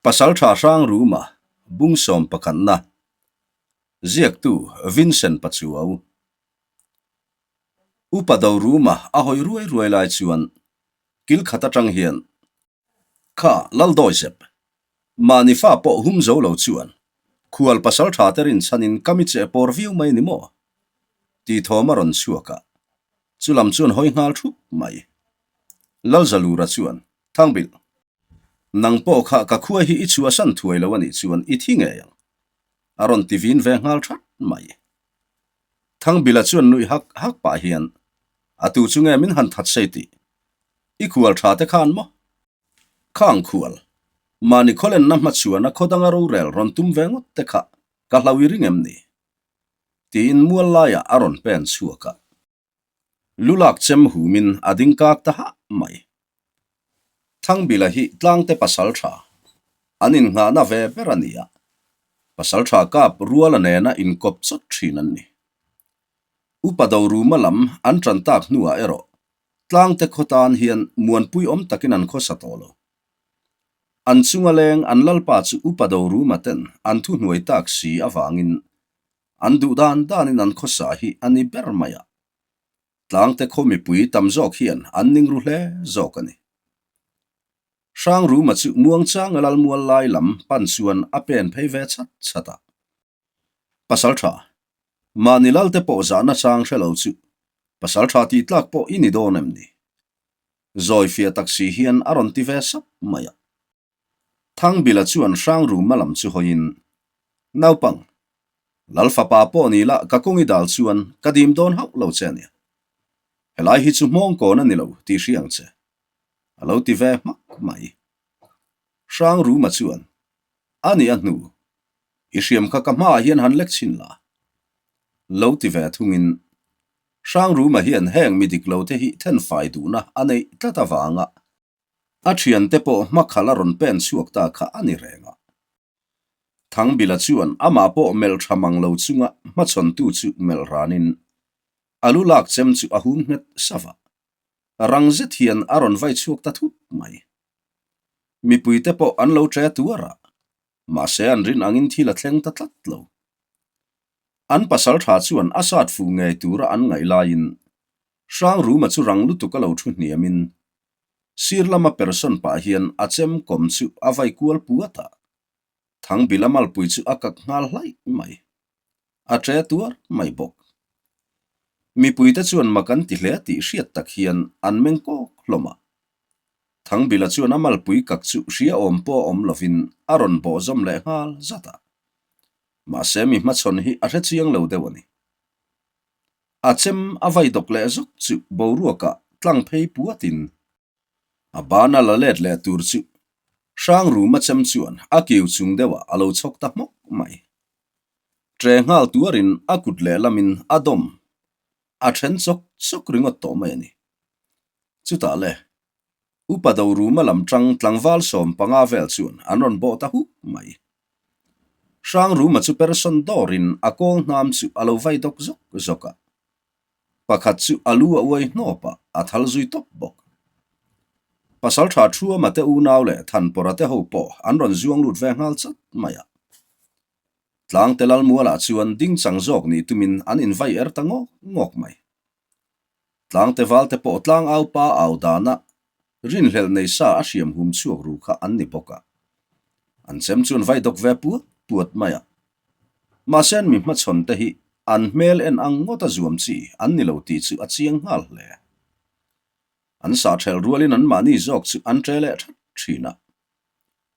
Pasaltha Hrangruma Bungsawm pakhatna Ziaktu Vincent Pachuau Upa Doruma a hawi ruai ruai lai chuan kil khat atang hian Kha Laldawizep mahni fa pawh hum zo lo chuan khual pasaltha te rinchhanin ka mi che pawr viau mai ni maw? tih thawm a rawn chhuak a, chulam chuan hawi nghal thup mai. Lalzalura chuan Thangbilh Nang pawh kha ka khua hi i chhuahsan thuai lo a nih chuan i thi ngei ang, a rawn ti vin ve nghal that mai. Thangbila chuan nuih hak hak pah hian, A tu chu nge min han that sei tih? I khual tha te khan maw? Khang khual, mahni khawlenna hmachhuana khaw danga rorel rawn tum ve ngawt te kha ka hlau i ring em ni? Tiin mual laiah a rawn pen chhuak a. Lu lak chem humin a ding kak ta hah mai. Thangbila hi tlangte pasal tha an innghahna ve ber a ni a, pasal tha kap ruala nena inkawp chawt thin an ni. Upa Doruma lam an tan tak hnuah erawh tlangte khaw tan hian muanpui awm takin an khawsa tawh lo. An chunga leng an lalpa chu Upa Doruma ten an thuhnuai tak si avangin An duh dan danin an khawsa hi a ni ber mai a, tlangte khaw mipui tam zawk hian an ning ru hle zawk a ni. Hrangruma chu muangchanga lalmual lai lam pan chuan a pen phei ve chat chat a. Pasaltha, mahni lalte pawh zahna chang hre lo chu pasaltha tih tlak pawh i ni dawn em ni? Zawi fiah tak si hian a rawn ti ve sap mai a. Thangbila chuan Hrangruma lam chu hawiin, Naupang, Lal fapa pawh ni la ka kawng i dal chuan ka dim dawn hauh lo che a nia. Helai hi chu hmawng kawn a ni lo tih hria ang che, a lo ti ve hmak mai. Hrangruma chuan, A ni a hnu, i hriam kha ka hmaah hian han lek chhin la, lo ti ve thungin Hrangruma hian heng mi dik lo te hi thenfai duhna a neih tlat avanga A thiante pawh hmakhalh a rawn pen chhuak ta kha a ni reng a. Thangbila chuan amah pawh melh tha mang lo chunga hmachhawntu chu melh ranin a lu lak chem chu a hum nghet sava. Rang zet hian a rawn vai chhuak ta thut mai. Mipuite pawh an lo ṭe tuar a, mahse an rin angin thil a thleng ta tlat lo. An pasal tha chuan a sat fuh ngei tura an ngaih laiin Hrangruma chu rang lutuk a lo thu hniamin sir lama person pah hian a chem kawm chu a vai kual puat a, Thangbila malpui chu a kak nghal hlaih mai. A ṭe tuar mai bawk. Mipuite chuan mak an ti hle tih hriat tak hian an meng kawk hlawm a. Thangbila chuan a malpui kak chu hria awm pawh a awm lovin a rawn bawh zawm leh nghal zat a. Mahse mi hmachhawn hi a hre chiang lo deuh a ni. A chem a vai dawk leh zawk chu boruakah tlang phei puatin a bana la let leh tur chu Hrangruma chem chuan a kiu chung deuhah a lo chhawk ta hmawk mai. Ṭe nghal tuarin a kut lehlamin a dawm a then chawk chawk ringawt tawh mai a ni. Chutah le, Upa Doruma lam ṭang tlangval 15 vel chuan an rawn bawh ta huk mai. Hrangruma chu person dawrin a kawl hnam chu a lo vai dawk zawk zawk a. Pakhat chu a lu a uai hnawp a, a thal zui tawp bawk. Pasalṭha Thuama te unau leh Thanpawra te ho pawh an rawn zuang lut ve nghal chat mai a. Tlangte Lalmualah chuan ding chang zawk nih tumin an invai er ta ngawk ngawk mai. Tlangte valte pawh tlang au pa au dana rinhlelh nei sa a hriam hum chhuak ru kha an ni bawk a. An chem chuan vai dawk ve puat puat mai a. Mahse an mi hmachhawn te hi an hmel en ang ngawt a zuam chi an ni lo tih chu a chiang nghal hle. An sah thelh rualin an mahni zawk chu an ṭe leh that thin a.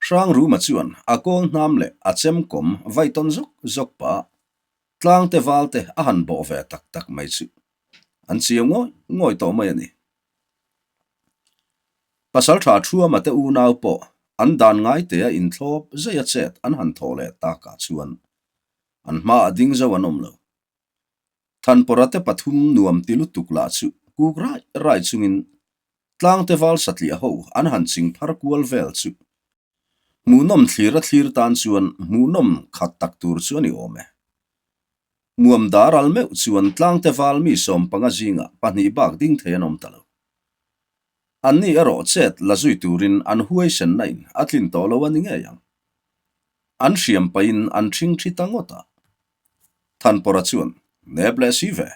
Hrangruma chuan a kawl hnam leh a chem kawm vai tawn zawk zawk pah Tlangte valte a han bawh ve tak tak mai chu an chiau ngawih ngawih tawh mai a ni. Pasaltha Thuama te unau pawh an dan ngaitea inthlawp zeia chet an han thawh leh takah chuan an hmaah ding zo an awm lo. Thanpawra te pathum nuam ti lutuk lah chu kuk rai rai chungin tlangte val satliah ho an han ching phar kual vel chu Hmuhnawm thlir a thlir tan chuan hmuhnawm khat tak tur chu a ni awm e. Muam dar al meuh chuan tlangte val mi 15 zingah pahnih bak ding thei an awm ta lo. Anni erawh chet la zui turin an huaisenna in a tlin tawh lo a ni ngei ang. An hriam pahin an ṭhingṭhi ta ngawt a. Thanpawra chuan, Nep leh si ve.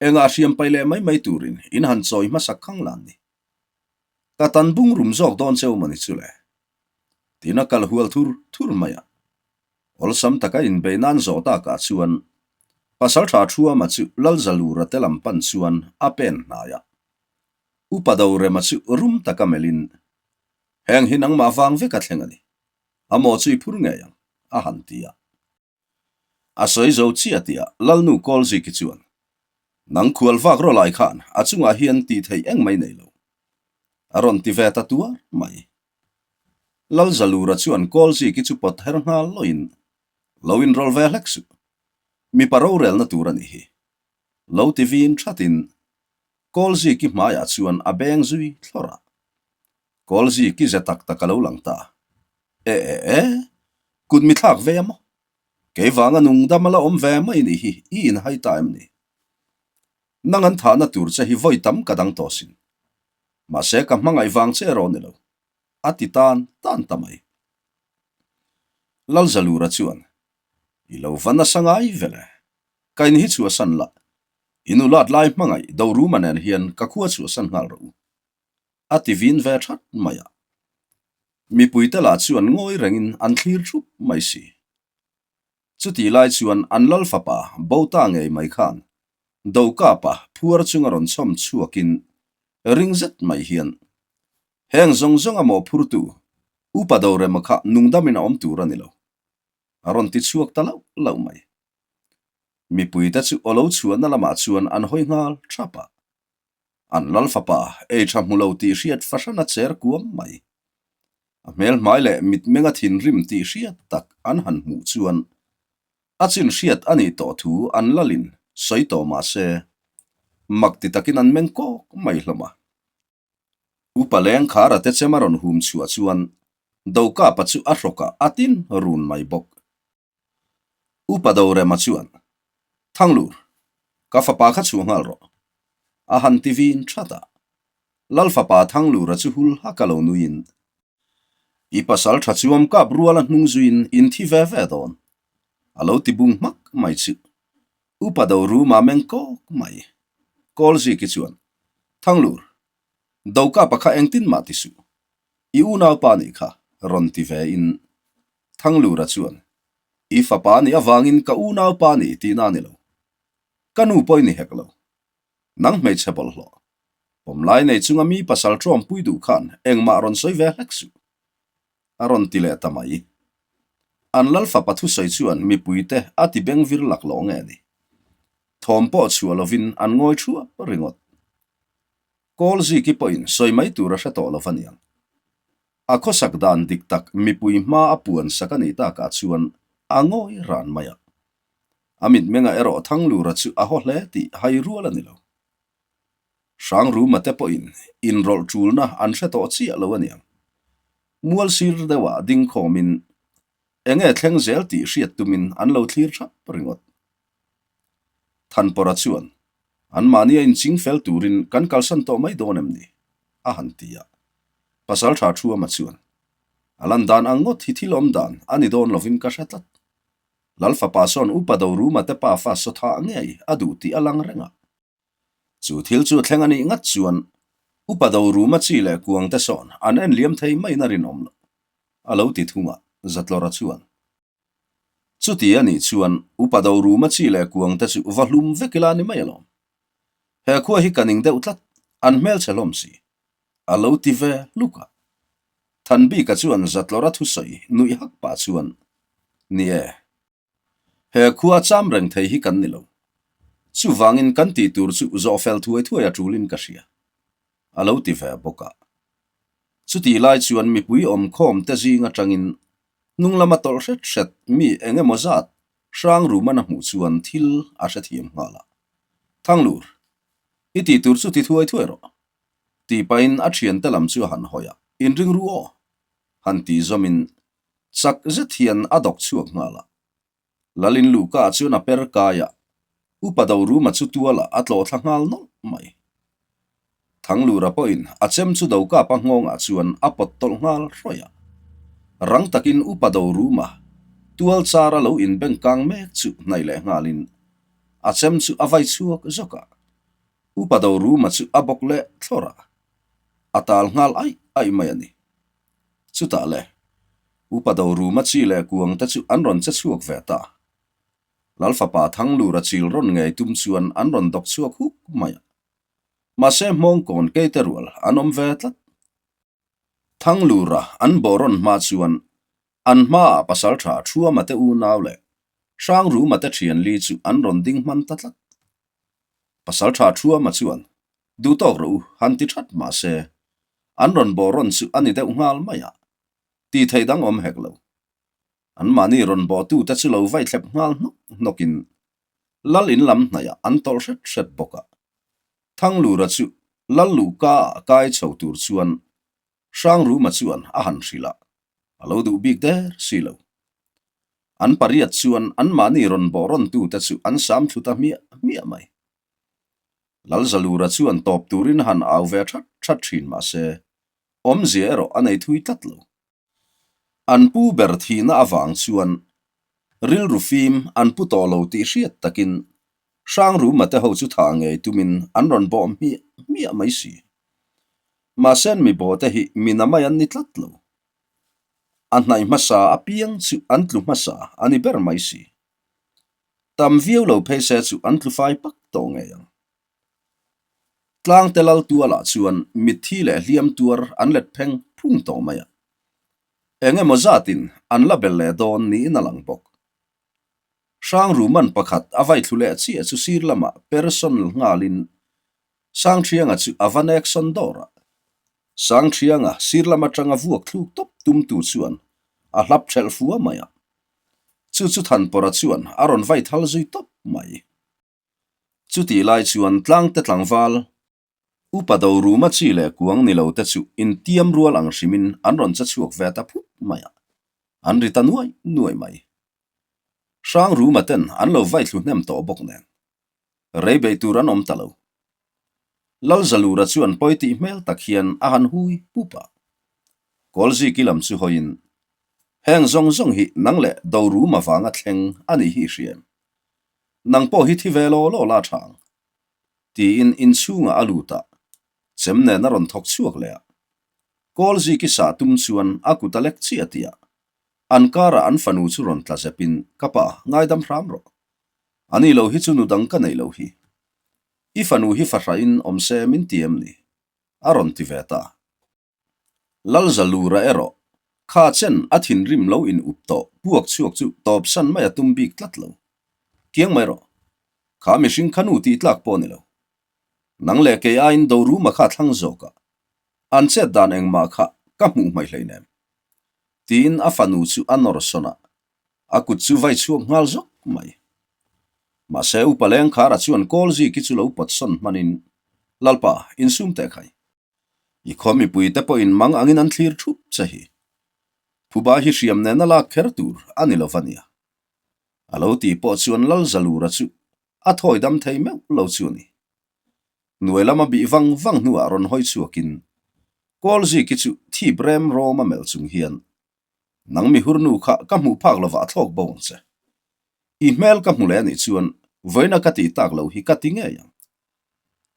Engah hriam paih leh mai mai turin in han chawi hmasak khang lan ni. Ka tan bung rum zawk dawn cheu mawni chu le. Tiin a kal hual thur thur mai a. Awlsam taka inbei nan zawh takah chuan Pasalṭha Thuama chu Lalzalura te lam pan chuan a pen hnai a. Upa Dorema chu rum taka melhin, Heng hi nangmah vang vek a thleng a ni. A maw chu i phur ngei ang, a han ti a. A sawi zo chiah tih ah Lalnu Kawlziki chuan, Nang khual vak rawh lai khan a chungah hian tih theih eng mai nei lo. A rawn ti ve ta tuar mai. Lalzalura chuan Kawlziki chu pawt her nghal loin, Lo inrawlh ve hlek suh. Mipa rorelna tur a nih hi. Lo ti vin thatin Kawlziki hmaiah chuan a beng zui thlawrh a. Kawlziki ze tak tak a lo lang ta. E e e, kut mi thlak ve a maw? Kei vanga nungdam a la awm ve mai nih hi i inhai ta em ni? Nang an thahna tur che hi vawi tam ka dang tawh sin. Mahse ka hmangaih vang che erawh ni lo. A ti tan tan ta mai. Lalzalura chuan, I lo va nasa ngai vele. Ka in hi chhuahsan la. I nulat lai hmangaih Doruma nen hian ka khua chhuahsan nghal rawh u. A ti vin ve that mai a. Mipuite lah chuan ngawi rengin an thlir thup mai si. Chutih lai chuan an lal fapa Bota ngei mai khan Dokapa phuar chunga rawn chhawm chhuakin ring zet mai hian, Heng zawng zawnga mawhphurtu Upa Dorema kha nungdamin a awm tur a ni lo. A rawn ti chhuak ta lauh lauh mai. Mipuite chu aw lo chhuahna lamah chuan an hawi nghal thap a. An lal fapa ei tha hmu lo tih hriat fahran a cher kuam mai. A hmel hmai leh mitmenga thinrim tih hriat tak an han hmuh chuan a chin hriat a nih tawh thu an lalin sawi tawh mah se, mak ti takin an meng kawk mai hlawm a. Upa leng khara te chem a rawn hum chhuah chuan Dokapa chu a hrawkah a tin run mai bawk. Upa Dorema chuan, Thanglur, ka fapa kha chhuah nghal rawh. A han ti vin that a. Lal fapa Thanglura chu hul hak a lo nuiin, I pasal tha chuam kap rual a hnung zuiin in thi ve ve dawn. A lo ti bung hmak mai chu. Upa Doruma meng kawk mai. Kawlziki chuan, Thanglur, Dokapa kha engtin mah ti suh. I unaupa nih kha rawn ti ve in Thanglura chuan, I fapa nih avangin ka unaupa nih tihna a ni lo. Ka nu pawh i ni hek lo. Nang hmeichhe bawlhhlawh. Pawmlai nei chunga mi pasal ṭawmpui duh khan engmah rawn sawi ve hlek suh. A rawn ti leh ta mai. An lal fapa thusawi chuan mipuite a ti beng vir laklawh nge ni. Thawm pawh chhuah lovin an ngawi thuap ringawt. Kawlziki pawhin sawi mai tur a hre tawh lo va niang. A khawsak dan dik tak mipui hma a puan sak a nih takah chuan a ngawi ran mai a. A mitmengah erawh Thanglura chu a haw hle tih hai rual a ni lo. Hrangruma te pawhin inrawlh ṭulna an hre tawh chiah lo a niang. Mual sir deuhah ding khawmin eng nge thleng zel tih hriat tumin an lo thlir thap ringawt. Thanpawra chuan, Anmahnia inching fel turin kan kalsan tawh mai dawn em ni? a han ti a. Pasalṭha Thuama chuan, A lan dan ang ngawt hi thil awm dan a ni dawn lovin ka hre tlat. Lal fapa sawn Upa Doruma te pafa sawtha ngei a duh tih a lang reng a. Chu thil chu thleng a nih ngat chuan Upa Doruma chi leh kuang te sawn an en liam thei maiin a rinawm loh, a lo ti thung a, Zatlawra chuan. Chuti a nih chuan Upa Doruma chi leh kuang te chu va hlum vek ila a ni mai alawm. He khua hi ka ning deuh tlat, an hmelchhe hlawm si. A lo ti ve hluk a. Thanbika chuan Zatlawra thusawi nuih hak pah chuan, Ni e. He khua cham reng thei hi kan ni lo. Chuvangin kan tih tur chu zawh fel thuai thuai a tulin ka hria. A lo ti ve bawk a. Chutih lai chuan mipui awmkhawm te zing atangin hnung lama tawlh hret hret mi eng emaw zat hrang ruman a hmuh chuan thil a hrethiam nghal a. Thanglur, i tih tur chu ti thuai thuai rawh. Tih pahin a thiante lam chu a han hawi a, Inring ru aw! Han tih zawmin Chak zet hian a dawk chhuak nghal a. Lalin Luka chuan a per kai a, Upa Doruma chu tualah a tlawh thla nghal nawlh mai. Thanglura pawhin a chem chu Dokapa nghawngah chuan a pawt tawlh nghal hrawih a. Rang takin Upa Doruma. Tual chara lo inbeng kang mek chu hnaih leh nghalin a chem chu a vai chhuak zawk a. Upa Doruma chu a bawk leh thlawr a, a tal nghal aih aih mai a ni. Chutah le, Upa Doruma chi leh kuang te chu an rawn che chhuak ve ta. Lalfapa Thanglura chil rawn ngei tum chuan an rawn dawk chhuak huk mai a. Mahse hmawngkawn keite rual an awm ve tlat. Thanglura an bawhrawn hma chuan an hmaah pasaltha Thuama te unau leh Hrangruma te thianli chu an rawn ding hman ta tlat. Pasaltha Thuama chuan duh tawk rawh u han ti that mahse an rawn bawhrawn chu a ni deuh nghal mai a, tih theih dang awm hek lo. Anmahni rawn bawhtute chu lo vai thlep nghal hnawk hnawkin Lal in lam hnaihah an tawlh hret hret bawk a. Thanglura chu Lal luhka ah kai chho tur chuan Hrangruma chuan a han hrilh a, a lo duh bik der si lo. An pariat chuan anmahni rawn bawh rawntute chu an sam thlu ta hmiah hmiah mai. Lalzalura chuan tawp turin han au ve that that thin mahse, awmzia erawh a nei thui tlat lo. An pu ber thihna avang chuan rilru fim an pu tawh lo tih hriat takin Hrangruma te ho chu thah ngei tumin an rawn bawh hmiah hmiah mai si. Mahse mi bawhte hi mi na mai an ni tlat lo. A hnaih hmasa apiang chu an tlu hmasa a ni ber mai si. Tam viau lo phei se chu an tlu fai pak tawh ngei ang. Tlangte lal tualah chuan mitthi leh hliam tuar an let pheng phung tawh mai a, eng emaw zatin an la bel leh dawn niin a lang bawk. Hrangruman pakhat a vai thlu leh chiah chu sir lamah person nghalin Sangthianga chu a va nek sawn dawr a. Sangthianga sir lam atanga vuak thluk tawp tumtu chuan a hlap thelh fua mai a, chu chu Thanpawrha chuan a rawn vai thal zui tawp mai. Chutih lai chuan tlangte tlangval, upa Doruma chi leh kuang ni lo te chu intiam rual ang hrimin an rawn che chhuak ve ta phut mai a, an ri ta nuai nuai mai. Hrangruma ten an lo vai thlu hnem tawh bawk nen, rei beih tur an awm ta lo. Lalzalura chuan pawi tih hmel tak hian a han hui pup a. Kawlziki lam chu hawiin, Heng zawng zawng hi nang leh Doruma vanga thleng a nih hi i hria em? Nang pawh hi thi ve law law la tha ang. Tiin inchhungah a lut a, chem nen a rawn thawk chhuak leh a. Kawlziki sah tum chuan a kut a lek chiah tih a, an karah an fanu chu rawn tla zepin, Ka pa, ngaidam hram rawh. Ani lo hi chu nu dang ka neih lo hi. I fanu hi fahrahin awm se min ti em ni? A rawn ti ve ta. Lalzalura erawh kha chen a thinrim lo in up tawh puak chhuak chu tawpsan mai a tum bik tlat lo. Kiang mai rawh. Kha mihring kha nu tih tlak pawh a ni lo. Nang leh kei aiin Doruma kha a thlang zawk a, an chet dan engmah kha ka hmuh hmaih hleinem. Tiin a fanu chu a nawr sawn a, a kut chu vai chhuak nghal zawk mai. Mahse Upa Lengkhara chuan Kawlziki chu lo pawt sawn hmanin, Lalpa, insum teh khai. I khaw mipuite pawhin mang angin an thlir thup che hi. Phuba hi hriam nena lak kher tur a ni lo va nia. A lo tih pawh chuan Lalzalura chu a thawi dam thei meuh lo chu a ni. Hnuai lama bih vang vang hnuah rawn hawi chhuakin Kawlziki chu thip rem rawm a melh chung hian, Nang mi hurnu kha ka hmuh phak lovah a thlawk bo ang che. I hmel ka hmu leh anih chuan vawiina ka tih tak loh hi ka ti ngei ang.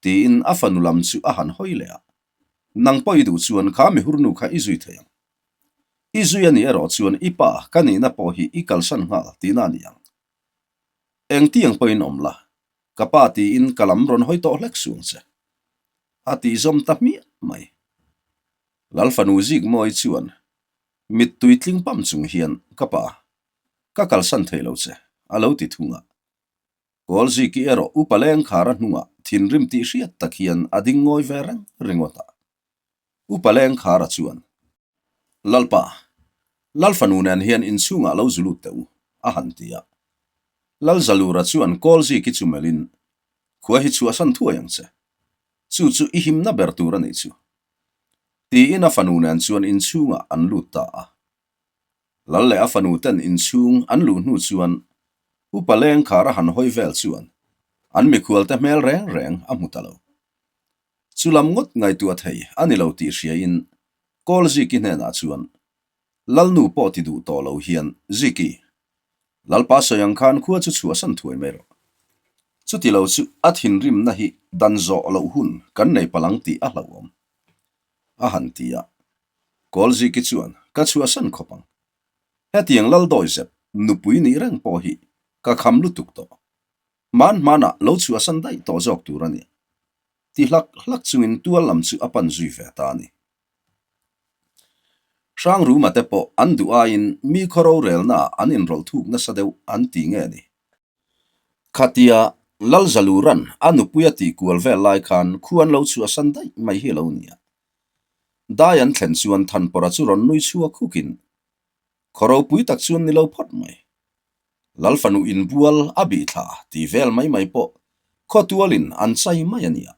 Tiin a fanu lam chu a han hawi leh a. Nang pawh i duh chuan kha mihurnu kha i zui thei ang. I zui anih erawh chuan i pa ka nihna pawh hi i kalsan nghal tihna a ni ang. Engtiang pawhin awm la, ka pa tiin ka lam rawn hawi tawh hlek suang che. A tih zawm ta hmiah mai. Lal fanu Zikmawi chuan mittui tling pam chung hian ka pa, ka kalsan thei lo che, a lo ti thung a. Kawlziki erawh upa lengkhara hnungah thinrim tih hriat tak hian a ding ngawi ve reng ringawt a. Upa lengkhara chuan, Lalpa, Lalfanu nen hian inchhungah lo zu lut teh u, a han ti a. Lalzalura chuan Kawlziki chu melhin, Khua hi chhuahsan thuai ang che. Chu chu i himna ber tur a nih chu. Tiin a fanu nen chuan inchhungah an lut ta a. Lal leh a fanu ten inchhung an luh hnu chuan Upa Lengkhar a han hawi vel chuan an mikhualte hmel reng reng a hmu ta lo. Chu lam ngawt ngaihtuah thei a ni lo tih hriain Kawlziki hnenah chuan Lalnu pawh ti duh tawh lo hian Ziki! Lalpa sawi ang khan khua chu chhuahsan thuai mai rawh. Chuti lo chu a thinrimna hi dan zawh loh hun kan nei palh ang tih a hlauhawm. A han ti a. Kawlziki chuan, Ka chhuahsan khawp ang. Hetiang Laldawizep nupui nih reng pawh hi ka kham lutuk tawh. Hman hmanah lo chhuahsan daih tawh zawk tur a ni. Ti hlak hlak chungin tual lam chu a pan zui ve ta a ni. Hrangruma te pawh an duh aiin mi khaw rorelnaah an inrawlh thuk nasa deuh an ti nge ni. Khatia Lalzaluran a nupui a tih kual vel lai khan khu an lo chhuahsan daih mai hi a lo ni a. Dai an thlen chuan Thanpawrha chu rawn nui chhuak hukin, Khaw ropui tak chuan ni lo phawt mai. Lal fanu inbual a bih thla tih vel mai mai pawh khawtualin an chai mai a nia.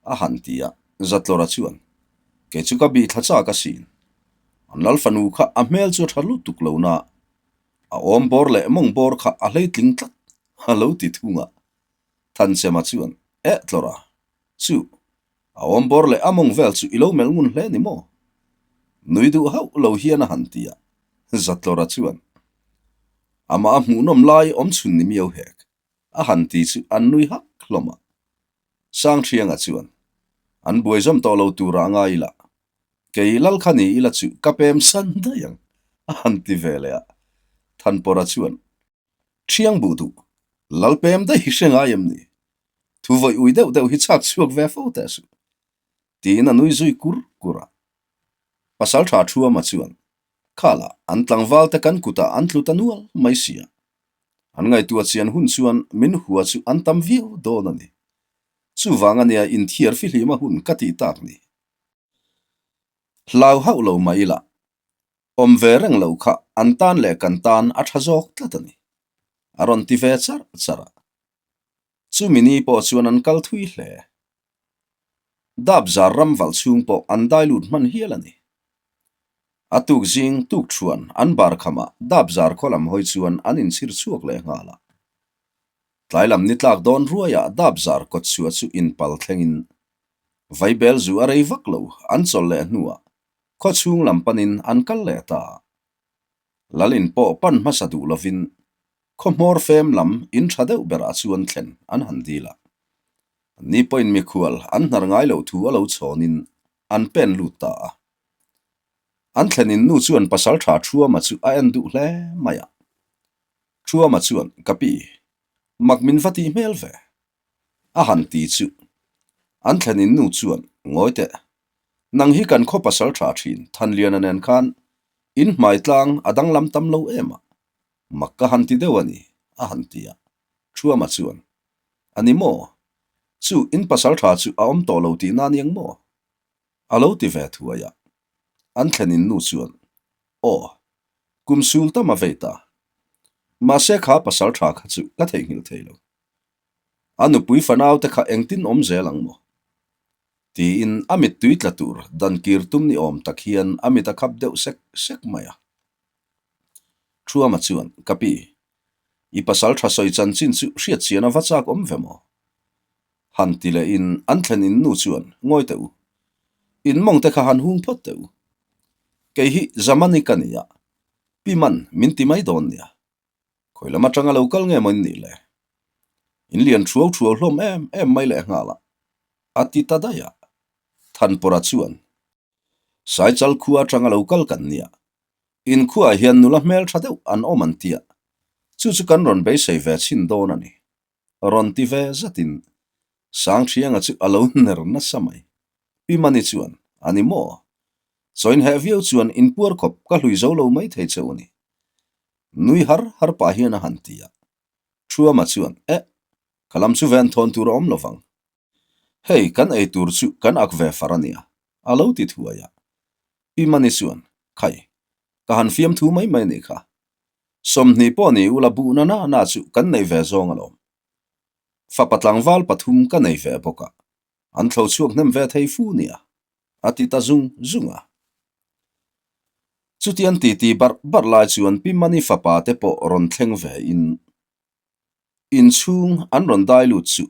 A han ti a, Zatlawra chuan, Kei chu ka bih thla chak asin. An lal fanu kha a hmel chu a tha lutuk lo na, a awm bawr leh mawng bawr kha a hleitling tlat a lo ti thung a. Thanchema chuan, Eh Tlawra, chu A awm bawr leh a mawng vel chu i lo melh ngun hle ni maw? Nui duh hauh lo hian a han ti a, Zatlawra chuan, Amah a hmuhnawm lai awm chhun ni miau hek, a han ti chu an nui hak hlawm a. Sangthianga chuan, An buai zawm tawh lo turah a ngai ila, kei lal kha ni ila chu ka pem san daih ang, a han ti ve leh a. Thanpawra chuan, Thiang buh duh, lal pem daih hi hre ngai em ni? Thu vawi ui deuh deuh hi chhak chhuak ve fo teh suh. Tiin a nui zui kur kur a. Pasal tha Thuama chuan, Khala, an tlangval te kan kutah an tlu ta nual mai sia. An ngaihtuah chian hun chuan min hua chu an tam viau dawn a ni. Chuvang ania inthiar fihlima hun ka tih tak ni. Hlau hauh lo mah ila, Awm ve reng lo kha an tan leh kan tan a tha zawk tlat a ni. A rawn ti ve char char a. Chumi ni pawh chuan an kal thui hle. Dap zar ram valh chhung pawh an dai lut hman hial a ni. A tuk zing tuk thuan an bar khamah dap zar khaw lam hawi chuan an inchhir chhuak leh nghal a. Tlai lam ni tlak dawn ruaiah dap zar kawt chhuah chu inpal thlengin vaibel zu a rei vak lo an chawl leh hnuah Khaw chhung lam panin an kal leh ta. Lalin pawh pan hmasa duh lovin khaw hmawr fem lam in tha deuh berah chuan thlen an han dil a. Ni pawhin mikhual an hnar ngai loh thu a lo chhawnin an pen lut ta a. An thlenin nu chuan pasal tha Thuama chu a en duh hle mai a. Thuama chuan, Ka pi, mak min va tih hmel ve. A han ti chu. An thlenin nu chuan, Ngawi teh, nang hi kan khaw pasal tha thin Thanliana nen khan in hmai tlang a danglam tam lo em a, mak ka han ti deuh a ni, a han ti a. Thuama chuan, A ni maw? Chu in pasal tha chu a awm tawh lo tihna a niang maw? A lo ti ve thuai a. An thlenin nu chuan, Aw, kum sul tam a vei ta. Mahse kha pasal tha kha chu ka theihnghilh thei lo. A nupui fanau te kha engtin awm zel ang maw? Tiin a mittui tla tur dan kir tum ni awm tak hian a mit a khap deuh sek sek mai a. Thuama chuan, Ka pi, i pasal tha sawi chanchin chu hriat chian a va chak awm ve maw? Han ti lehin an thlen in nu chuan, Ngawi teh u, in mawng te kha han hung phawt teh u. Kei hi Zamani ka ni a, pi man min ti mai dawn nia. Khawi lam atanga lo kal nge maw in nih le? In lian thuau thuau hlawm em em mai leh nghal a, a ti ta daih a. Thanpawrha chuan, Saichal khua atanga lo kal kan nia, in khuaah hian nula hmel tha deuh an awm an tia, chu chu kan rawn beisei ve chhin dawn a ni. Rawn ti ve zatin Sangthianga chu a lo ner nasa mai. Pi Mani chuan, A ni maw? Chawinheh viau chuan inpuar khawp ka hlui zo lo mai thei che u ni. Nui har har pah hian a han ti a. Thuama chuan, Eh, ka lam chu ven thawn tur a awm lovang. Hei, kan ei tur chu kan ak ve far a nia, a lo ti thuai a. Pi Mani chuan, Khai, ka han fiam thu mai mai a nih kha. 20 pawh ni ula buhna na na chu kan nei ve zawng alawm. Fapa tlangval pathum ka nei ve bawk a, an thlo chhuak hnem ve thei fu nia, a ti ta zung zung a. Chutiang titi barh barh lai chuan Pi Mani fapa te pawh rawn thleng ve in inchhung an rawn dai lut chu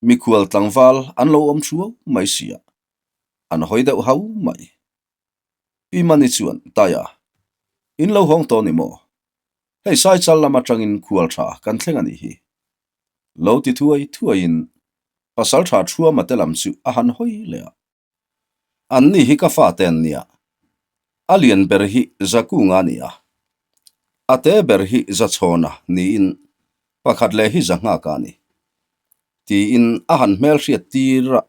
mikhual tlangval an lo awm thuau mai sia, an hawi deuh hau mai. Pi Mani chuan, Taia, in lo hawng tawh ni maw? Hei Saichal lam atangin khual tha kan thleng a nih hi. Lo ti thuai thuaiin Pasaltha Thuama te lam chu a han hawi leh a. An ni hi ka fate an nia. A lian ber hi Zakunga a ni a. A te ber hi Zachhawna niin pakhat leh hi Zanghaka a ni. Tiin a han hmelhriat tir a.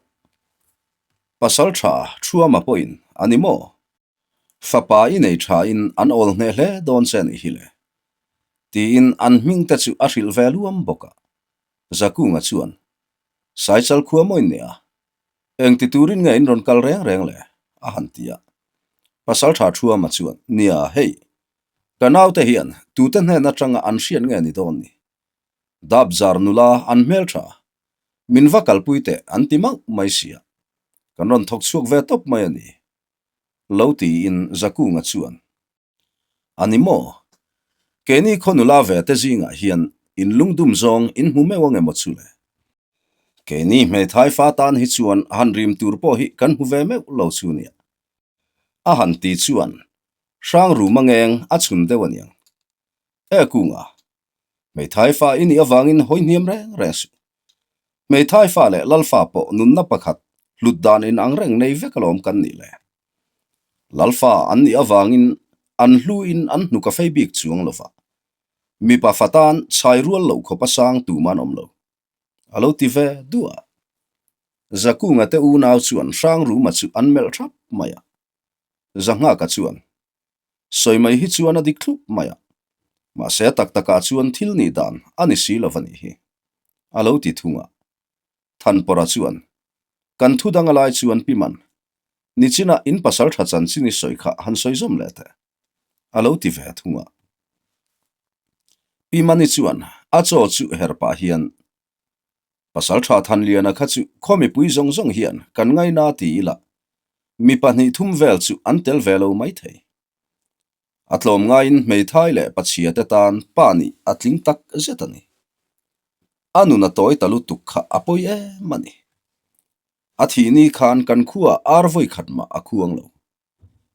Pasaltha Thuama pawhin a ni maw? Fapa i nei thain an awl hneh hle dawn che a nih hi le. Tiin an hming te chu a hrilh ve luam bawk a. Zakunga chuan, Saichal khua maw in nia? Eng ti turin nge in rawn kal reng reng le? a han ti a. Pasaltha Thuama chuan, Nia, hei, ka naute hian tute hnen atanga an hriat nge ni dawn ni? Dapzar nula an hmeltha, min va kalpui teh an ti mauh mai sia. Kan rawn thawk chhuak ve tawp mai a ni. Lo tiin Zakunga chuan, A ni maw? Keini khaw nula ve te zingah hian in lungdum zawng in hmu meuh ang emaw chu le? Keini hmeithai fa tan hi chuan han rim tur pawh hi kan hmu ve meuh lo chu nia. A han ti chuan hrang rum a ngeng a chhun deuh a niang. E Kunga, hmeithai fa i nih avangin hawi hniam reng reng suh. Hmeithai fa leh Lalfa pawh nunna pakhat hlut dan in ang reng nei vek alawm kan nih le. Lalfa an nih avangin an hlu in an hnuk a fei bik chuang lova. Mipa fa tan chhai rual loh khawp a sang tum an awm lo. A lo ti ve duah a. Zakunga te unau chuan Hrangruma chu an melh thap mai a. Zanghaka chuan, Sawi mai hi chuan a dik thlup mai a. Mahse tak takah chuan thil nih dan a ni si lo va nih hi. A lo ti thung a. Thanpawra chuan, Kan thu dang a lai chuan pi man, nichinah in pasal tha chanchin i sawi kha han sawi zawm leh teh. A lo ti ve thung a. Pi Mani chuan a chaw chu her pah hian, Pasal tha Thanliana kha chu khaw mipui zawng zawng hian kan ngaina ti ila, mi pahnih thum vel chu an tel ve lo maithei. A tlawm ngaiin hmeithai leh pachhia te tan pa nih a tling tak zet a ni. A nun a tawi ta lutuk kha a pawi em a ni. A thih ni khan kan khuaah ar vawi khat mah a khuang lo.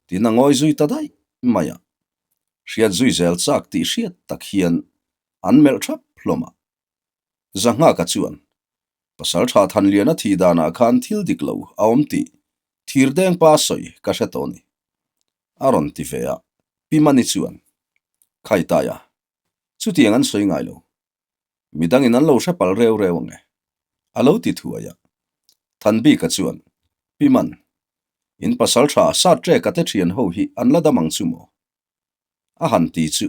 Tin a ngawi zui ta daih mai a. Hriat zui zel chak tih hriat tak hian an melh thap hlawm a. Zanghaka chuan, Pasal tha Thanliana thih danah khan thil dik lo a awm tih Thirdeng pa sawi ka hre tawh a ni. A rawn ti ve a, Pi Mani chuan, Khaitaia, chutiang an sawi ngai lo. Midangin an lo hre pal reu reu ang e. A lo ti thuai a. Thanbika chuan, Pi Man, in pasal tha Satreka te thian ho hi an la dam ang chu maw? A han ti chu.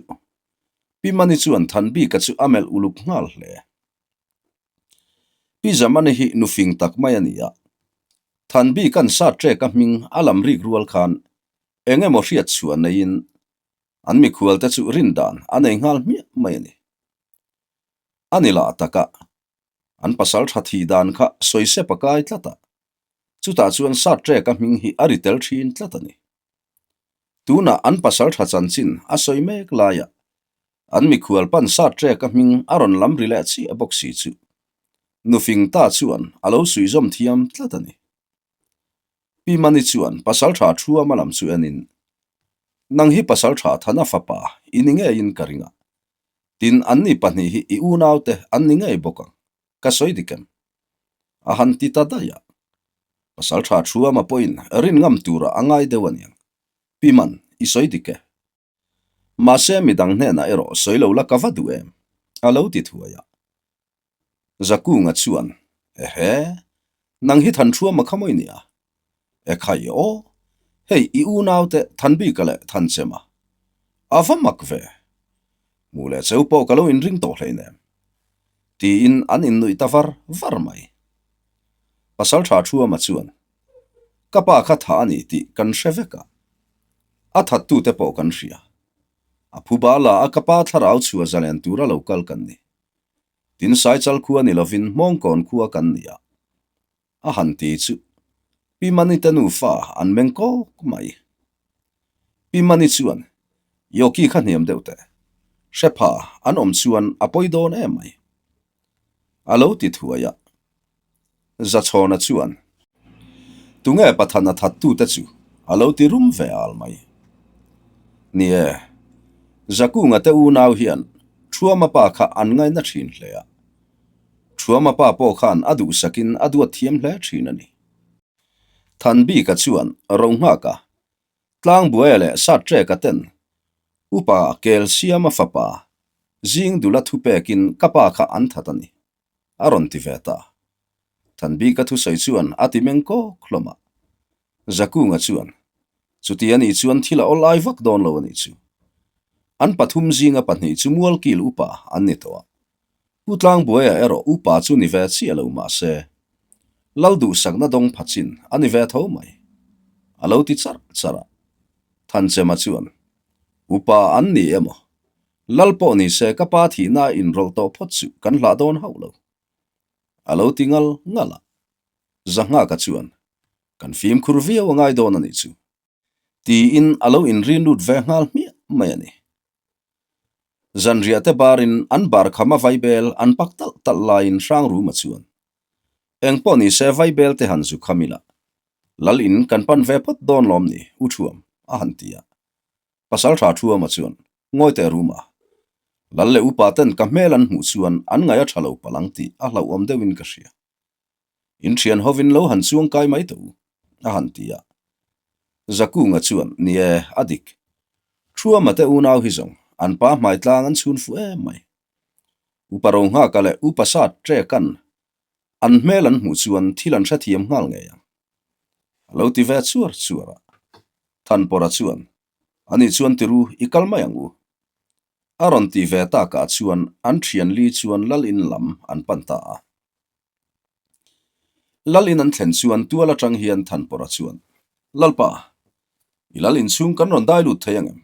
Pi Mani chuan Thanbika chu a melh uluk nghal hle. Pi Zamani hi nufing tak mai a ni a. Thanbika'n Satreka hming a lam rik rual khan eng emaw hriat chhuah neiin an mikhualte chu rindan a nei nghal hmiah mai a ni. A ni lah taka an pasal tha thih dan kha sawi sep a kai tlat a, chutah chuan Satreka hming hi a ri tel thin tlat a ni. Tunah an pasal tha chanchin a sawi mek laiah an mikhual pan Satreka hming a rawn lam ri leh chiah bawk si chu nufing ta chuan a lo suihzawm thiam tlat a ni. Pi Mani chuan pasal tha Thuama lam chu enin, Nang hi pasal tha Thana fapa i ni ngeiin ka ring a, tin anni pahnih hi i unaute an ni ngei bawk ang, ka sawi dik em? A han ti ta daih a. Pasal tha Thuama pawhin rin ngam tura a ngai deuh a niang. Pi Man, i sawi dik e. Mahse midang hnenah erawh sawi lo la ka va duh em? A lo ti thuai a. Zakunga chuan, Ehe, nang hi Thanṭhuama kha mawi nia? Ekhai aw, hei i unaute Thanbika leh Thanchema. A va mak ve. Hmuh leh cheu pawh ka lo inring tawh hleinem. Tiin an innuih ta var var mai. Pasalṭha Ṭhuama chuan, Ka pa kha tha a ni tih kan hre vek a. A thattute pawh kan hria. A phuba la a ka pa thlarau chhuah zalen tura lo kal kan ni. Tin Saichal khua ni lovin Hmawngkawn khua kan ni a. A han ti chu Pi Mani te nufa an meng kawk mai. Pi Mani chuan Yoki kha hniam deuh teh. Hrepha an awm chuan a pawi dawn em mai. A lo ti thuai a. Zachhawna chuan, Tunge Pathana thattute chu a lo ti rum ve al mai. Ni e, Zakunga te unau hian Thuama pa kha an ngaina thin hle a. Thuama pa pawh khan a duhsakin a duat thiam hle thin a ni. Thanbika chuan Rohnghaka, Tlangbuaia leh Satreka ten Upa Kelsiama fapa Zingdula thupekin ka pa kha an that a ni. A rawn ti ve ta. Thanbika thusawi chuan a ti meng kawk hlawm a. Zakunga chuan, Chuti a nih chuan thil a awlai vak dawn lo a nih chu. An pathum zinga pahnih chu Mualkil upa an ni tawh a. Pu Tlangbuaia erawh upa chu ni ve chiah lo mah se, Lal duhsakna dawng pha chin a ni ve tho mai. A lo ti charh charh a. Thanchema chuan, Upa an ni emaw? Lal pawh ni se ka pa thihna a inrawlh tawh phawt chu kan hlah dawn hauh lo. A lo ti ngal ngal a. Zahnghaka chuan, Kan fimkhur viau a ngai dawn a nih chu. Tiin a lo inrin lut ve nghal hmiah mai a ni. Zanriah te barin an bar khama vaibel an pak talh talh laiin Hrangruma chuan, Eng pawh ni se vaibel te han zu kham ila, Lal in kan pan ve phawt dawn lawm ni, U Thuam, a han ti a. Pasal tha Thuama chuan, Ngawi teh Ruma, Lal leh upa ten ka hmel an hmuh chuan an ngaih a tha lo palh ang tih a hlauhawm deuhin ka hria. In thian hovin lo han chuang kai mai tawh u, a han ti a. Zakunga chuan, Ni e, a dik. Thuama te unau hi zawng, an pa hmai tlang an chhun fuh em mai. Upa Rohnghaka leh Upa Sat Trekan an hmel an hmuh chuan thil an hrethiam nghal ngei ang. A lo ti ve chuar chuar a. Thanpawra chuan, Ani chuan tiru, i kal mai ang u. A rawn ti ve takah chuan an thian li chuan Lal in lam an pan ta a. Lal in an thlen chuan tual atang hian Thanpawra chuan, Lalpa, i Lal inchhung kan rawn dai lut thei ang em?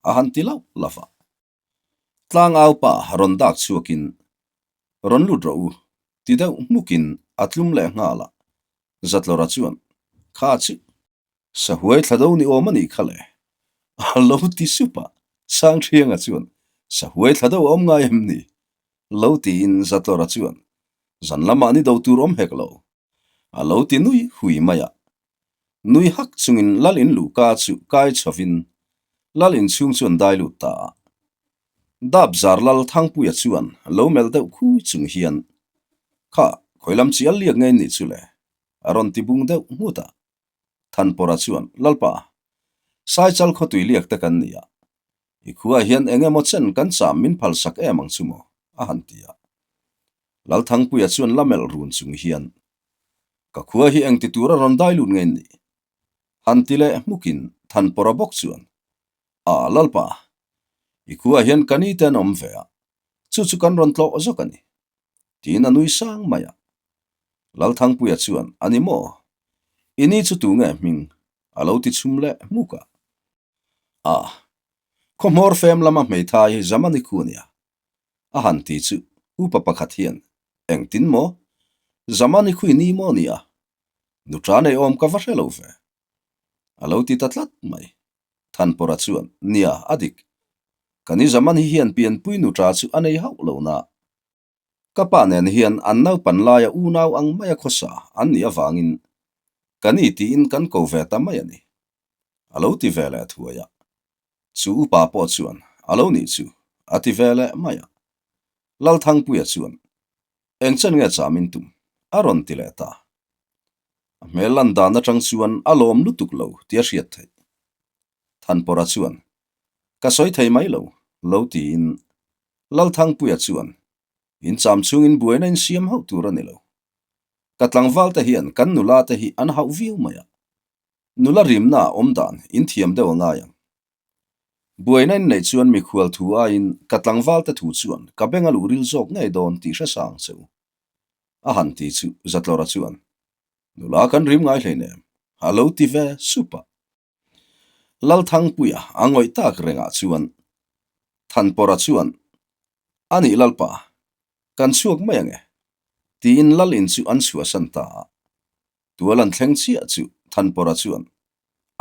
a han ti lauh lauh a. Tlangau pa rawn dak chhuakin, Rawn lut rawh u, ti deuh hmukin a tlum leh nghal a. Zatlawra chuan, Kha chu. Sahuai thla do ni awm a nih kha le. A lo ti sup a, Sangthianga chuan, Sahuai thla do a awm ngai em ni? Lo tiin Zatlawra chuan, Zan lamah ni do tur awm hek lo. A lo ti nui hui mai a. Nui hak chungin Lal in luhka chu kai chhovin Lal in chhung chuan dai lut ta a. Dap zar Lal Thangpuia chuan lo melh deuh khui chung hian, Kha, khawi lam chi a liak ngei nih chu le? A rawn ti bung deuh nghut a. Thanpawra chuan, Lalpa, Saichal khawtui liak te kan ni a, i khuaah hian eng emaw chen kan cham min phalsak em ang chu maw? a han ti a. Lalthangpuia chuan la melh run chung hian, Ka khua hi engti tura rawn dai lut nge ni? Han ti leh hmukin Thanpawra bawk chuan, A, Lalpa, i khuaah hian ka ni te an awm ve a, chu chu kan rawn tlawh zawk a ni. Tiin a nui sang mai a. Lalthangpuia chuan, A ni maw? I ni chu tu nge hming? A lo ti chhum leh hmuk a. A, khaw hmawr fem lama hmeithai Zamani khu a nia. A han ti chu upa pakhat hian, Engtin maw? Zamani khu i ni maw nia? Nuṭa nei awm ka va hre lo ve. A lo ti ta tlat mai. Thanpawra chuan, Nia, a dik. Ka ni Zamani hian pianpui nuṭa chu a nei hauh lo na. Ka pa nen hian an naupan laia unau ang maia khawsa an nih avangin ka ni tiin kan ko ve ta mai a ni. A lo ti ve leh thuai a. Chu upa pawh chuan, A lo nih chu, a ti ve leh mai a. Lalthangpuia chuan, Eng chen nge cham in tum? a rawn ti leh ta. A hmel lan dan atang chuan a lawm lutuk lo tih a hriat theih. Thanpawra chuan, Ka sawi thei mai lo, lo tiin Lalthangpuia chuan, In cham chungin buaina in siam hauh tur a ni lo. Ka tlangval te hian kan nula te hi an hauh viau mai a. Nula rimna a awm dan in thiam deuh a ngai ang. Buaina in neih chuan mikhual thu aiin ka tlangval te thu chuan ka beng a luh ril zawk ngei dawn tih hre sang che u. A han ti chu Zatlawra chuan, Nula kan rim ngai hleinem, a lo ti ve sup a. Lalthangpuia a ngawih tak rengah chuan Thanpawra chuan, A nih Lalpa, kan chhuak mai ang e, tiin Lal in chu an chhuahsan ta a. Tual an thleng chiah chu Thanpawra chuan,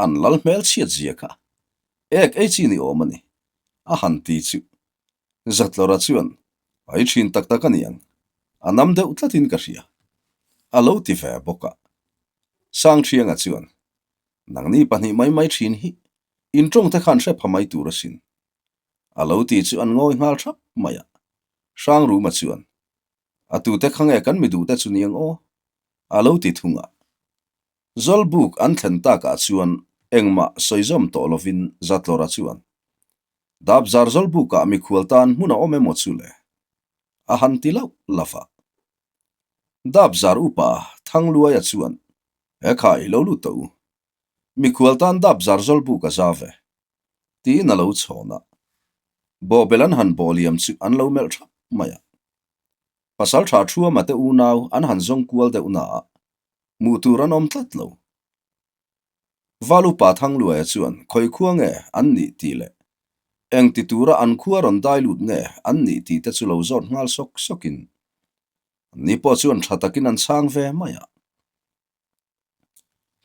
An lal hmel chhiat zia kha ek ei chi ni awm a ni, a han ti chu. Zatlawra chuan, Ai thin tak tak a ni ang, a nam deuh tlatin ka hria, a lo ti ve bawk a. Sangthianga chuan, Nangni pahnih mai mai thin hi in tawng te khan hre pha mai tur asin. A lo ti chu an ngawi nghal thap mai a. Hrangruma chuan, A tute kha nge kan mi duhte chu ni ang aw? A lo ti thung a. Zawlbuk an thlen takah chuan engmah sawi zawm tawh lovin Zatlawra chuan, Dapzar Zawlbukah mikhual tan hmun a awm emaw chu le? A han ti lauh lauh a. Dapzar upa Thangluaia chuan, He khai, lo lut tawh u. Mikhual tan Dapzar Zawlbuk a za ve. Tiin a lo chhawn a. Bawhbel an han bawh liam chu an lo melh thap mai a. Pasal tha Thuama te unau an han zawng kual deuh na a, hmuh tur an awm tlat lo. Val upa Thangluaia chuan khawi khua nge an nih tih leh eng ti tura an khua rawn dai lut nge an nih tih te chu lo zawt nghal sawk sawkin ni pawh chuan tha takin an chhang ve mai a.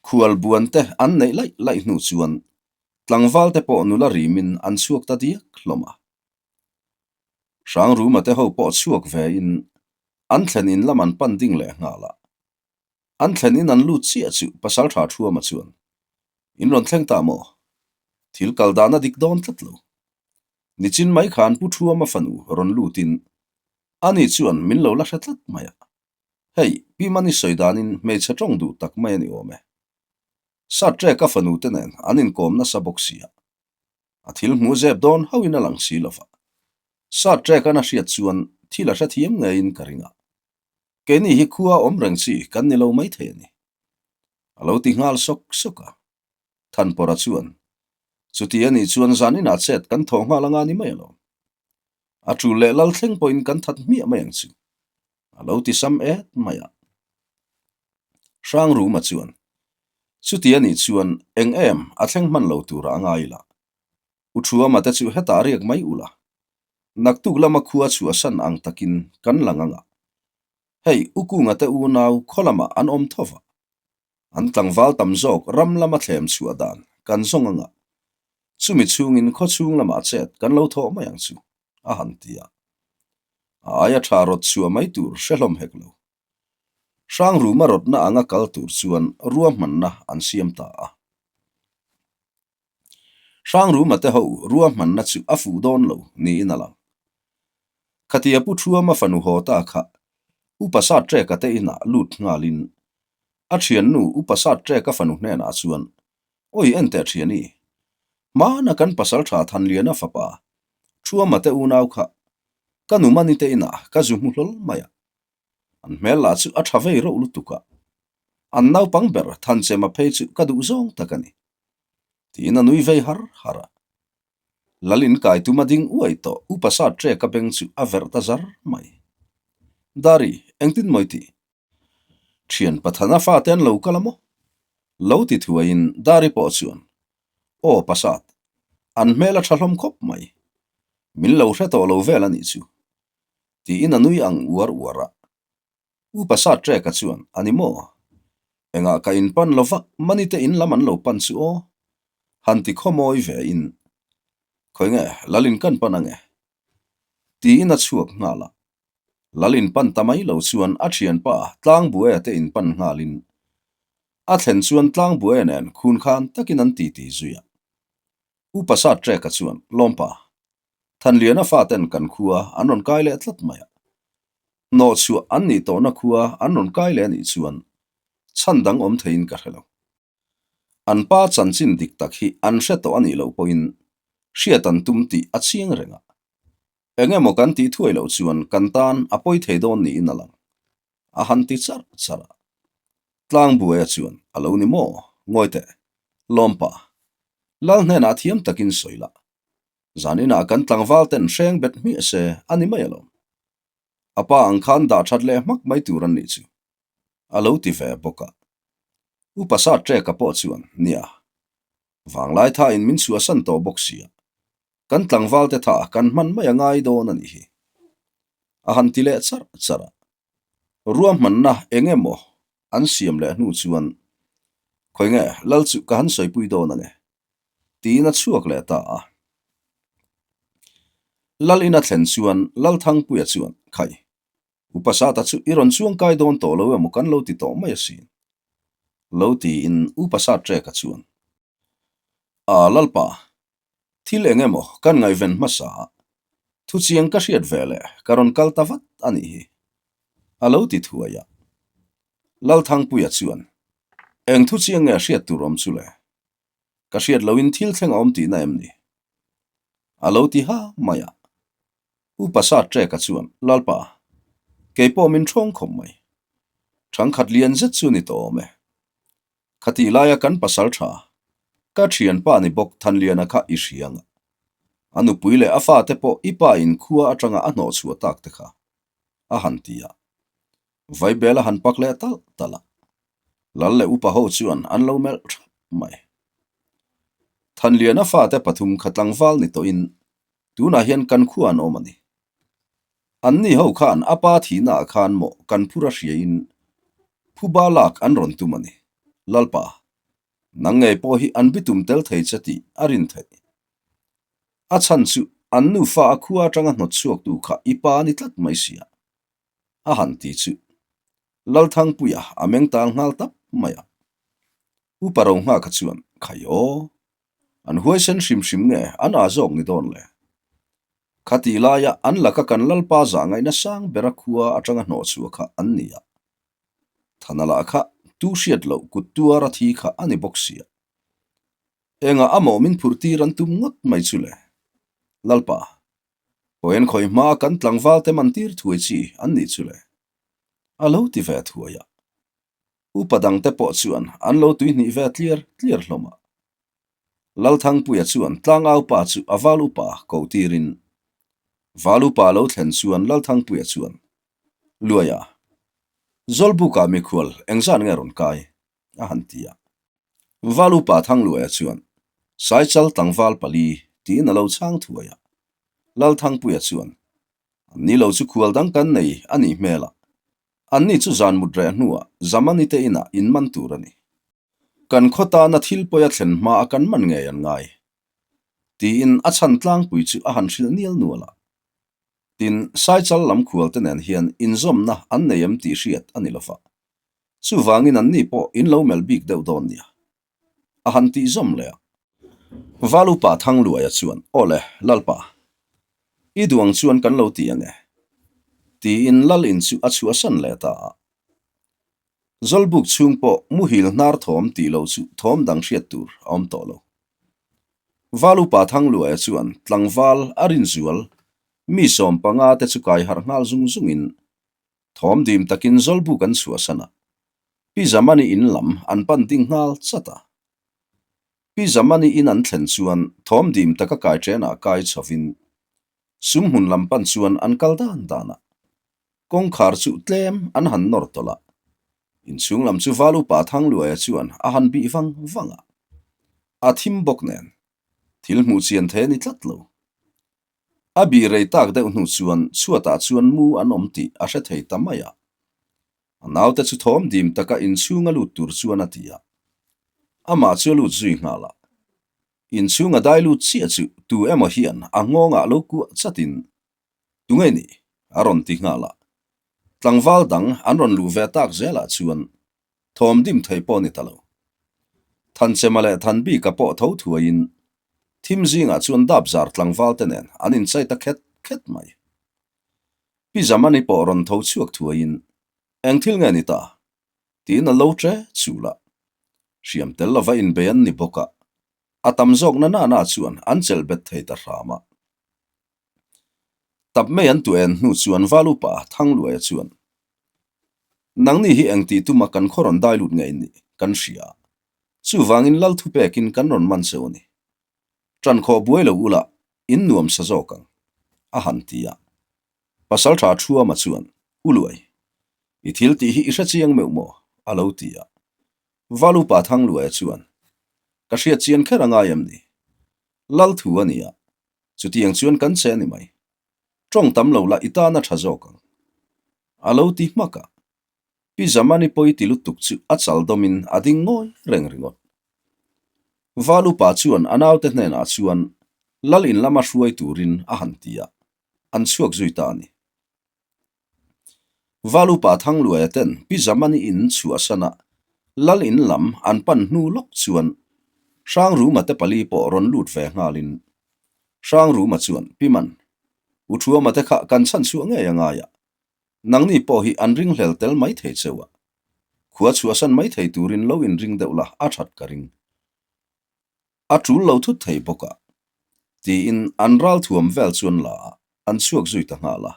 Khual buan te an neih laih laih hnu chuan tlangval te pawh nula rimin an chhuak ta diak hlawm a. Hrangruma te ho pawh chhuak ve in an thlen in lam an pan ding leh nghal a. An thlen in an lut chiah chu pasal tha Thuama chuan, In rawn thleng ta maw? Thil kal dan a dik dawn tlat lo. Nichin mai khan Pu Thuama fanu rawn lut in ani chuan min lo la hre tlat mai a. Hei, Pi Mani sawi danin hmeichhe tawng duh tak mai a ni awm e. Satreka fanu te nen an inkawm nasa bawk si a. A thil hmuh zep dawn hauhin a lang si lo va. Satreka'n a hriat chuan thil a hrethiam ngeiin ka ring a. Keini hi khua awm reng chi kan ni lo maithei a ni. A lo ti nghal sawk sawk a. Thanpawra chuan, Chuti a nih chuan zaninah chet kan thawh nghal anga ni mai alawm. A tul leh lal thleng pawhin kan that hmiah mai ang chu. A lo ti sam et mai a. Hrangruma chuan, Chuti a nih chuan eng em a thleng hman lo tura a ngai la. U Thuama te chu hetah riak mai ula. Naktuk lama khua chhuahsan ang takin kan lang anga. Hei, U Kunga te unau khaw lamah an awm tho va. An tlangval tam zawk ram lama thlem chhuah dan kan zawng anga. Chumi chhungin khaw chhung lamah chet kan lo thawh mai ang chu, a han ti a. A aia tha rawt chhuah mai tur hre hlawm hek lo. Hrangruma rawtna anga kal tur chuan ruahmanna an siam ta a. Hrangruma te ho ruahmanna chu a fuh dawn lo niin a lang. Khatia Pu Thuama fanu haw ta kha Upa Satreka te inah lut nghalin a thiannu Upa Satreka fanu hnenah chuan, Awi enteh thiani, hmana kan pasal tha Thanliana fapa Thuama te unau kha ka nu Mani te inah ka zu hmu hlawl mai a. An hmel lah chu a tha vei reuh lutuk a. An naupang ber Thanchema phei chu ka duh zawng tak a ni. Tiin a nui vei har har a. Lal in kai tum a ding uai tawh Upa Satreka beng chu a verh ta zar mai. Dari, engtin mawi tih? Thian Pathana fate an lo kal a maw? Lo ti thuaiin Dari pawh chuan, Aw Pasat, an hmel a tha hlawm khawp mai. Min lo hre tawh lo vel a nih chu. Tiin a nui ang uar uar a. Upa Satreka chuan, A ni maw? Engah ka in pan lo va, Mani te in lam an lo pan chu aw. Han ti khawmawi ve in. Khawi nge, Lal in kan pan ange. Tiin a chhuak nghal a. Lal in pan ta mai lo chuan a thianpa Tlangbuaia te in pan nghalin a thlen chuan Tlangbuaia nen khun khan takin an titi zui a. Upa Satreka chuan, Lawmpa, Thanliana faten kan khua an rawn kai leh tlat mai a. Hnawhchhuah an nih tawhna khua an rawn kai leh a nih chuan chhan dang awm theiin ka hre lo. An pa chanchin dik tak hi an hre tawh a nih loh pawhin hriat an tum tih a chiang reng a. Eng emaw kan tih thuai loh chuan kan tan a pawi thei dawn niin a lang. A han ti charh charh a. Tlangbuaia chuan a lo ni maw? Ngawi teh. Lawmpa. Lal hnenah thiam takin sawi la. Zan inah kan tlangval ten hreng bet hmiah se a ni mai alawm. A pa ang khan dah that leh hmak mai tur an nih chu. A lo ti ve bawk a. Upa Satreka pawh chuan, Nia, vanglai thain min chhuahsan tawh bawk sia, kan tlangval te tha kan hman mai a ngai dawn a nih hi. A han ti leh charh charh a. Ruahmanna eng emaw an siam leh hnu chuan, Khawi nge, lal chu ka han sawipui dawn ange, tiin a chhuak leh ta a. Lal ina thlen chuan Lalthangpuia chuan, Khai, Upa Sata chu i rawn chuang kai dawn tawh lo emaw kan lo ti tawh mai asin, lo tiin Upa Satreka chuan, A Lalpa! Thil eng emaw kan ngaihven hmasa a, thuchiang ka hriat ve leh ka rawn kal ta vat a nih hi, a lo ti thuai a. Lalthangpuia chuan, Eng thuchiang nge hriat tur awm chu le? Ka hriat loin thil thleng a awm tihna em ni? A lo ti ha mai a. Upa Sat Treka chuan, Lalpa, kei pawh min ṭhawng khawp mai. Ṭhangkhat lian zet chu ni tawh awm e. Khatih laia kan pasal ṭha, ka ṭhianpa ni bawk Thanliana kha i hria ang a. A nupui leh a fate pawh i pa in khua aṭanga a hnawh chhuah tak te kha, a han ti a. Vaibel a han pak leh talh talh a. Lal leh upa ho chuan an lo melh ṭhap mai. Thanliana fate pathum kha tlangval ni tawhin tunah hian kan khua an awm a ni. Anni ho khan a pa thihnaah khan mawh kan phur a hriain phuba lak an rawn tum a ni. Lalpa, nang ngei pawh hi an bitum tel thei che tih a rin theih. A chhan chu an nufa a khua atanga hnawt chhuaktu kha i pa a ni tlat mai sia. A han ti chu Lalthangpuia a meng tal nghal tap mai a. Upa Rohnghaka chuan, Khai aw! An huaisen hrim hrim nge an aa zawk ni dawn le? Khatih laia an laka kan Lalpa zah ngaihna sang bera khua atanga hnawh chhuah kha an ni a. Thana lah kha tu hriat loh kut tuara thi kha a ni bawk sia. Engah a mawh min phurh tir an tum ngawt mai chu le? Lalpa, Hawian khawi hmaa kan tlangval te man tir thuai chi an nih chu le? A lo ti ve thuai a. Upa dangte pawh chuan an lo tuihnih ve tliar tliar hlawm a. Lalthangpuia chuan tlangaupa chu a val upa ko tirin val upa lo thlen chuan Lalthangpuia chuan, Luaia, Zawlbukah mikhual engzan nge rawn kai? a han ti a. Val upa Thangluaia chuan, Saichal tlangval pali tiin a lo chhang thuai a. Lalthangpuia chuan, An ni lo chu khual dang kan nei a nih hmel a. Anni chu zan mut reh hnuah Zamani te inah in man tur a ni. Kan khaw tana thil pawi a thlen hma a kan man ngei an ngai. Tiin a chhan tlangpui chu a han hrilh nial nual a. Tin, Saichal lam khual te nen hian inzawmna an nei em tih hriat a ni lova. Chuvangin anni pawh in lo melh bik deuh dawn nia. A han tih zawm leh a. Valupa Thangluaia chuan, Aw le, Lalpa, i duang chuan kan lo ti ang e, tiin Lal in chu a chhuahsan leh ta a. Zawlbuk chhung pawh muhil hnar thawm tih lo chu thawm dang hriat tur a awm tawh lo. Valupa Thangluaia chuan tlangval a rinzual mi 15 te chu kai harh nghal zung zungin Thawm dim takin Zawlbuk an chhuahsan a, Pi Zamani in lam an pan ding nghal chat a. Pi Zamani in an thlen chuan thawm dim taka kai ṭenah kai chhovin sumhmun lam pan chuan an kal dan dan a. Kawngkhar chu tlem an han nawr tawlh a, inchhung lam chu Val Upa Thangluaia chuan a han bih vang vang a. A thim bawk nen thil hmuh chian thei a ni tlat lo. A bih rei tak deuh hnu chuan chhuatah chuan mu an awm tih a hre thei ta mai a. A naute chu thawm dim taka inchhung a lut tur chuan a ti a. Amah chu a lut zui nghal a. Inchhung a dai lut chiah chu tu emaw hian a nghawngah lo kuah chatin, Tunge ni? a rawn ti nghal a. Tlangval dang an rawn luh ve tak zelah chuan Thawm dim thei pawh ni ta lo. Thanchema leh Thanbika pawh tho thuaiin thim zingah chuan dap zar tlangval te nen an inchai ta khet khet mai. Pi Zamani pawh rawn tho chhuak thuaiin, Eng thil nge ni ta? tiin a lo ṭe chul a. Hriam tel lova inbei an ni bawk a, a tam zawk na na na chuan an chelh bet thei ta hram a. Tap mai an tu en hnu chuan Val upa Thangluaia chuan, Nangni hi eng tih tuma kan khaw rawn dai lut ngei nih kan hria. Chuvangin Lal thu pekin kan rawn man cheu a ni. Ṭan khawh buai lo ula in nuam sa zawk ang, a han ti a. Pasalṭha Thuama chuan, U Luai, i thil tih hi i hre chiang meuh maw? a lo ti a. Val upa Thangluaia chuan, Ka hriat chian kher a ngai em ni? Lal thu a ni a, Chutiang chuan kan che a ni mai. Tawng tam lo lah i tan a tha zawk ang. A lo ti hmak a. Pi Zamani pawi ti lutuk chu a chal dawmin a ding ngawi reng ringawt. Val upa chuan a naute hnenah chuan Lal in lama hruai turin a han ti a, an chhuak zui ta a ni. Val upa Thangluaia ten Pi Zamani in chhuahsan a, Lal in lam an pan hnu lawk chuan Hrangruma te pali pawh rawn lut ve nghalin. Hrangruma chuan, Pi Man, U Thuama te kha kan chhan chhuah ngei a ngai a, nangni pawh hi an ringhlel tel mai thei cheu a, khua chhuahsan mai thei turin lo inring deuh la a that ka ring. A tul lo thut thei bawk a, tiin an ral thuam vel chuan la a, an chhuak zui ta nghal a.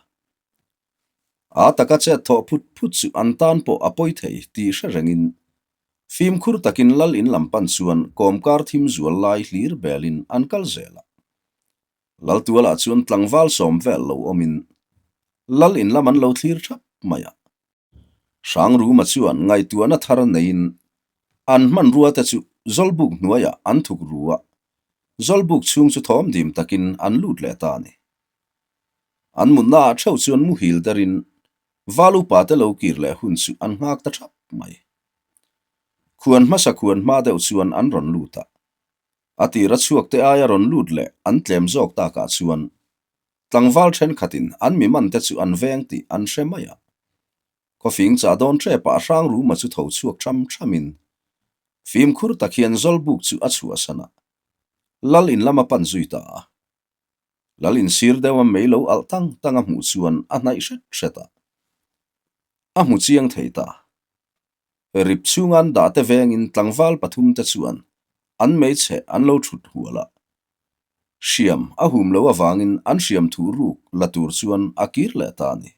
A taka chet thawh phut phut chu an tan pawh a pawi thei tih hre rengin fimkhur takin lal in lam pan chuan kawmkar thim zual lai hlir belin an kal zel a. Laltualah chuan tlangval sawm vel lo awmin lal in lam an lo thlir thap mai a. Hrangruma chuan ngaihtuahna thar neiin an hmanrua te chu Zawlbuk hnuaiah an thuk ru a, Zawlbuk chhung chu thawm dim takin an lut leh ta a ni. An mutna ah theuh chuan muhil derin Val upa te lo kir leh hun chu an nghak ta thap mai. Khuan hmasa khuan hma deuh chuan an rawn lut a, a tira chhuak te aia rawn lut leh an tlem zawk takah chuan Tlangval thenkhatin an mi man te chu an veng tih an hre mai a. Khawfing chah dawn hrepah Hrangruma chu tho chhuak tham thamin fimkhur tak hian Zawlbuk chu a chhuahsan a, Lal in lam a pan zui ta a. Lal in sir deuha mei lo alh tang tang a hmuh chuan a hnaih hret hret a, a hmu chiang thei ta. Rip chhunga an dah te vengin tlangval pathum te chuan an hmeichhe an lo thut hual a. Hriam a hum lo avangin an hriam thuh ruk la tur chuan a kir leh ta a ni.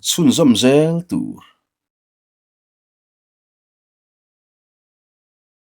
Chhunzawm zel tur.